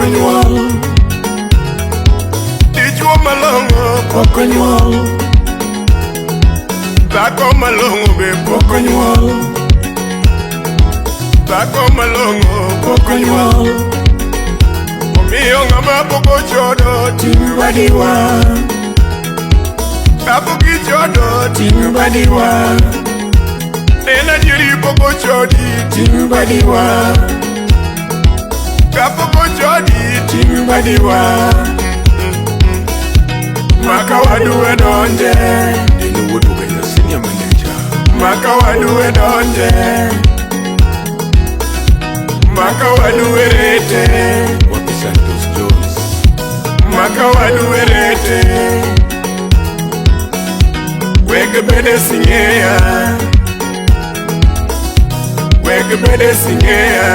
onyuol. Dichuo malong'o pok onyuol. Dhako malong'o be pok onyuol. Dhako malong'o pok onyuol. Omiyo ng'ama pok ochodo ting' badiwa. Kapok ichodo ting' badiwa. En adieri pok ochodi ting' badiwa. Kapok ochodi ting' badiwa. Maka wadu e donje. Deno wuod Ugenya senior manager. Maka wadu e donje. Maka wadu e rete. Wapi Santos Jones. Maka wadu e rete. Weg bede sing'eya. Weg bede sing'eya.